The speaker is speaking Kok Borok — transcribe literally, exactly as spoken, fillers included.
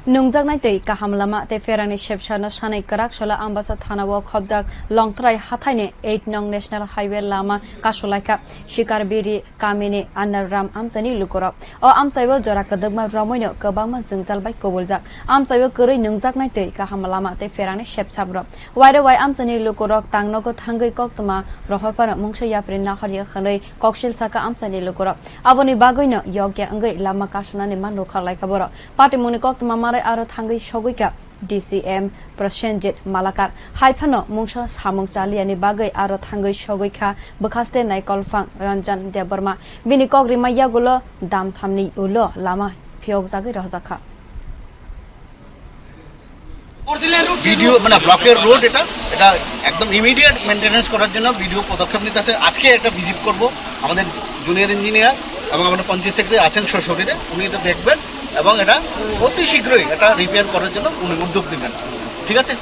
Nungjaknai twi kaham lama tei pherangni sepsano sanwi kwrak sola Ambasa thanao khobjak Longtrai hathaini eight nong National Highway lama kasulaikha Sikarbiri kamini Annaram amchaini lukurok. O amchaio jora kwdwkma romoino kwbangma jwngjal bai kubuljak. Amchaio kwrwi nungjaknai twi kaham lama tei pherangni sepsabrok. Wairo wai amchaini lukurok tangnogo thangwi koktwma rohorphano mungsa yapri nahorya hwnwi koksil saka amchaini lukurok. Aboni bagwino yokya wngwi lama kasunani ma nukha laikha borok. Patimungni koktwma manwi aro thangwi sogwikha D C M Prosenjit Malakar. Haiphano mungsa samung chaliyani bagwi aro thangwi sogwikha bwkhaste naikolphang Ranjan Debbarma. Bini kok rima yagulo damthamni ulo lama phiyokjagwi rohorjakha. Video মানে ব্লকের রোড এটা, এটা একদম immediate maintenance করার জন্য ভিডিও পদক্ষেপ নিতে আছে। আজকে একটা ভিজিট করব আমাদের জুনিয়র ইঞ্জিনিয়ার এবং আমাদের পঞ্চায়েত সেক্রেটারি আছেন সশরীরে, উনি এটা দেখবেন এবং এটা অতি শীঘ্রই এটা রিপেয়ার করার জন্য উনি উদ্যোগ নেবেন। ঠিক আছে?